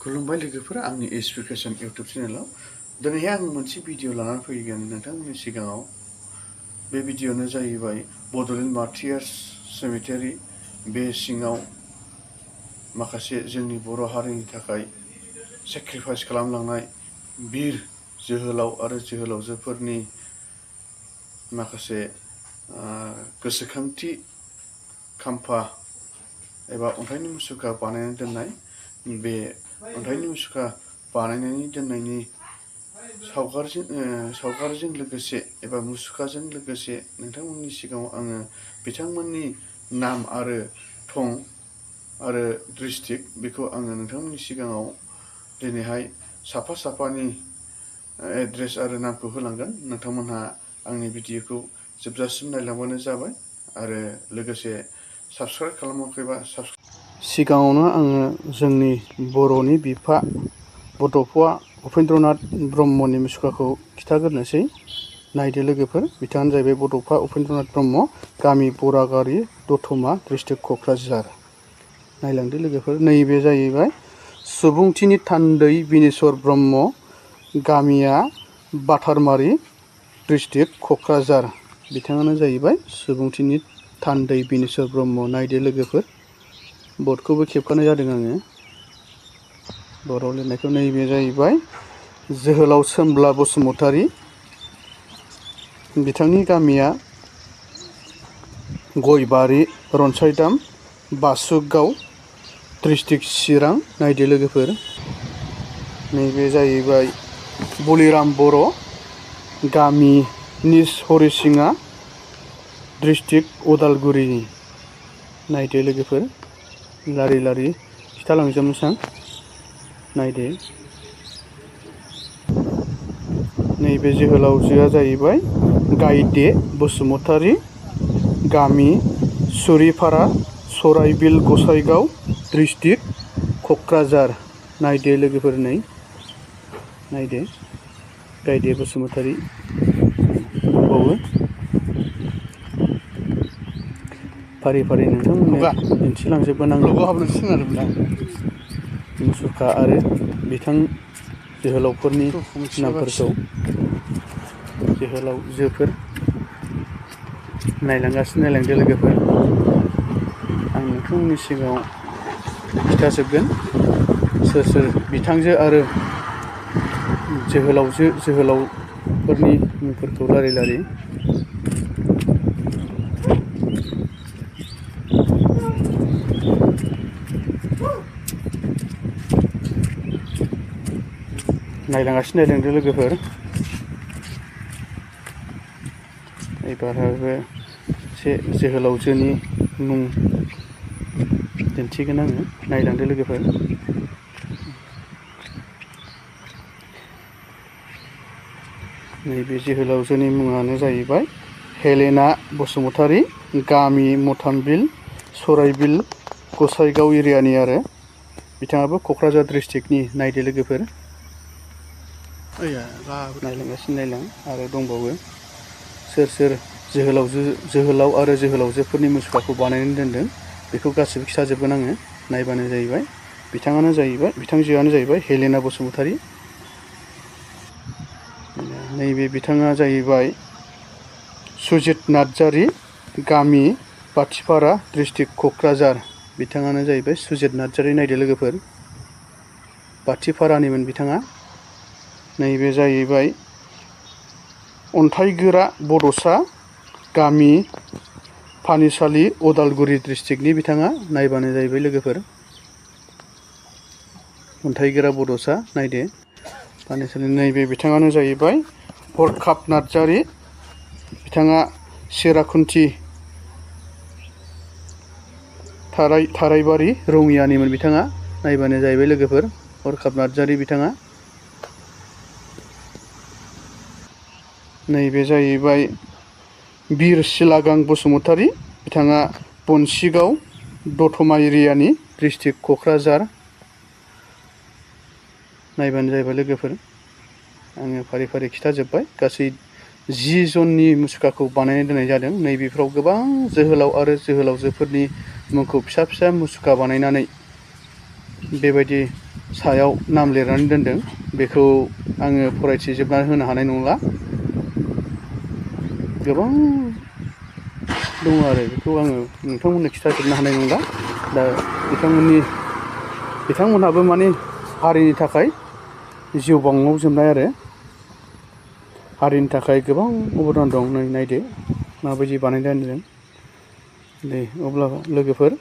खुलुमबाय लोगोफोर आंनि एसपिकेसन इउटुब चेनेलाव दिनैहाय आं मोनसे भिडिअ लानानै फैगोन नोंथांमोननि सिगाङाव। बे भिडिअआनो जाहैबाय बड'लेण्ड मार्टियार्स सेमेटेरि बे सिङाव माखासे जोंनि बर' हारिनि थाखाय सेक्रिफाइस खालामलांनाय बिर जोहोलाव आरो जोहोलावजोफोरनि माखासे गोसोखांथि खाम्फा एबा अन्थाइनि मुसुखा बानायनानै दोननाय। बे अन्थाइनि मुसुखा बानायनानै दोननायनि सावगारिजों लोगोसे एबा मुसुखाजों लोगोसे नोंथांमोननि सिगाङाव आङो बिथांमोननि नाम आरो थं आरो डिस्ट्रिक्ट बेखौ आङो नोंथांमोननि सिगाङाव दिनैहाय साफा साफानि एड्रेस आरो नामखौ होलांगोन। नोंथांमोनहा आंनि भिडिअखौ जोबजासिम नायलांबानो जाबाय आरो लोगोसे साबस्क्राइब खालामाखैबा सिगाङावनो आङो जोंनि बर'नि बिफा बड'फा उपेन्द्रनाथ ब्रह्मनि मुसुखाखौ खिथाग्रोनोसै। नायदो लोगोफोर, बिथाङानो जाहैबाय बड'फा उपेन्द्रनाथ ब्रह्म, गामि बरागारि, दतमा, डिस्ट्रिक्ट क'क्राझार। नायलांदो लोगोफोर, नैबे जाहैबाय सुबुंथिनि थान्दै बिनेश्वर ब्रह्म, गामिया बाथारमारि, डिस्ट्रिक्ट क'क्राझार। बिथाङानो जाहैबाय सुबुंथिनि थान्दै बिनेश्वर ब्रह्म। नायदो लोगोफोर, बर्डखौबो खेबखानाय जादों आङो बर' लिरनायखौ। नैबे जाहैबाय जोहोलाव सोमब्ला बसुमतारी, बिथांनि गामिया गयबारि, रनसायदाम, बासुगाव, डिस्ट्रिक्ट चिरां। नायदो लोगोफोर, नैबे जाहैबाय बलिराम बर', गामि निस हरिसिङा, डिस्ट्रिक्ट उदालगुरि। नायदो लोगोफोर, लारि लारि खिथालांजोबनोसै आं। नायदो, नैबे जोहोलावजोआ जाहैबाय गायदे बसुमतारी, गामि सुरिपारा, सराइबिल गसाइगाव, डिस्ट्रिक्ट क'क्राझार। नायदो लोगोफोर, नायदो गायदे बसुमतारी दंबावो। फारि फारि नोंथांमोननो दिन्थिलांजोबगोन आं मुसुखा आरो बिथां जोहोलावफोरनि नामफोरखौ। जोहोलावजोफोर नायलांदो लोगोफोर, आं नोंथांमोननि सिगाङाव खिथाजोबगोन सोर सोर बिथांजो आरो जोहोलावफोरनि मुंफोरखौ लारि लारि। नायलांदो लोगोफोर। एबारहायबो एसे जोहोलावजोनि मुं दिन्थिगोन आङो। नायलांदो लोगोफोर, नैबे जोहोलावजोनि मुङानो जाहैबाय हेलेना बसुमतारी, गामि मथानबिल, सराइबिल गसाइगाव एरियानि आरो बिथाङाबो क'क्राझार डिस्ट्रिक्टनि। नायदो लोगोफोर, नायलां आरो दंबावो सोर सोर जोहोलाव आरो जोहोलावजोफोरनि मुसुखाखौ बानायनानै दोनदों बेखौ गासिबो खिथाजोबगोन आङो। नायबानो जाहैबाय, बिथांजोआनो जाहैबाय हेलेना बसुमतारी। नैबे बिथाङा जाहैबाय सुजित नार्जारी, गामि बाथिपारा, डिस्ट्रिक्ट क'क्राझार। बिथाङानो जाहैबाय सुजित नार्जारी। नायदो लोगोफोर, बाथिपारानिमोन बिथाङा। नैबे जाहैबाय अन्थाइगोरा बड'सा, गामि पानिसालि, उदालगुरि डिस्ट्रिक्टनि बिथाङा। नायबानो जाहैबाय लोगोफोर, अन्थाइगोरा बड'सा। नायदो पानिसालि। नैबे बिथाङानो जाहैबाय हरखाब नार्जारी, बिथाङा सिराकुन्थि थाराइबारि रङियानिमोन बिथाङा। नायबानो जाहैबाय लोगोफोर, हरखाब नार्जारी बिथाङा। नैबे जाहैबाय बिर सिलागां बसुमतारी, बिथाङा बनसिगाव, दतमा एरियानि, डिस्ट्रिक्ट क'क्राझार। नायबानो जाहैबाय लोगोफोर, आङो फारि फारि खिथाजोब्बाय। गासै 10 जननि मुसुखाखौ बानायनानै दोननाय जादों। नैबेफोराव गोबां जोहोलाव आरो जोहोलावजोफोरनि मुंखौ फिसा फिसा मुसुखा बानायनानै बेबायदि सायाव नाम लिरनानै दोनदों बेखौ आङो फरायथिजोबनानै होनो हानाय नंला। गोबां दङ आरो बेखौ आङो नोंथांमोननो खिथाजोबनो हानाय नंला। दा बिथांमोनहाबो माने हारिनि थाखाय जिउ बाउसोमनाय आरो हारिनि थाखाय गोबां अबदान दं। नै नायदो माबायदि बानायना दोनदों। दे अब्ला लोगोफोर